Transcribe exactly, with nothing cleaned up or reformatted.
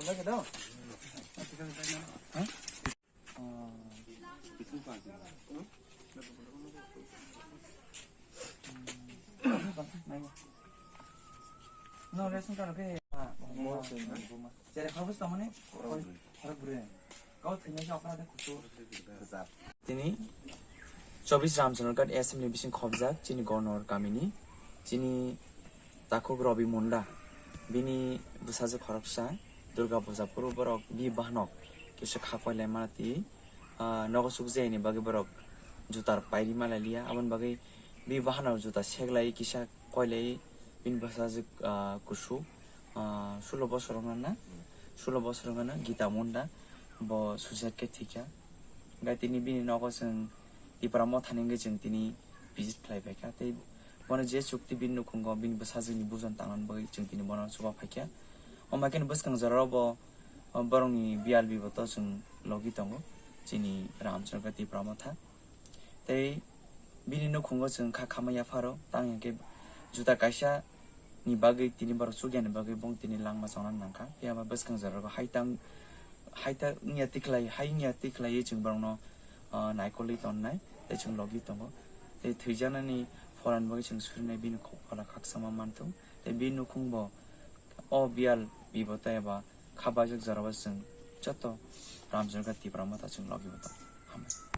No, ration card ke. Mo se na. Jere khabus tamani. Oro bure. Kau thina sa opra de kutu. Tini chobis Ramchandra Ghat assembly bising khobjak chini Gornor kamini chini takhuk Robi Munda bini bwsajwk khoroksa Durga puja phuru borok bi bahanok kisa kha koilai mati, ah, nogo sukjayani bagwi borok jutar pairi malai liya, aboni bagwi bi bahanok juta seglai kisa koilai bini bwsajwk, ah, kusu, ah, sulo bosor wngna na, sulo bosor wngna Gita Munda bo suicide khe thikha. Gai tini bini nogo chwng Tipra Motha ni wngwi chwng tini visit khlai paikha. Tei bono je chukti bini nukhungo bini bwsajwkni bujon tangna bagwi chwng tini bono chuba phaikha. Omo khe bwskang jorao bo, o, borokni biyal biboto chwng logi tongo chini Ramchandra Tipra Motha. Tei bini nukhungo chwng kha khamai yapharo, tang hinkhe juta kaisa ni bagwi tini borok chukya ni bagwi bong tini langma chongna nangkha. Phiya ba bwskang jorao bo hai tang, hai ta wngya tikhlai, hai wngya tikhlaiwi chwng borokno, ah, naikolwi tonnai tei chwng logi tongo. Tei thwijaknani phola ni bagwi chwng surinai bini kok phola khakchangma manthung. Tei bini nukhung bo o biyal biboto eba kha baijak jorao chwng joto Ramchandra Tipra Motha chwng logi bo tongo.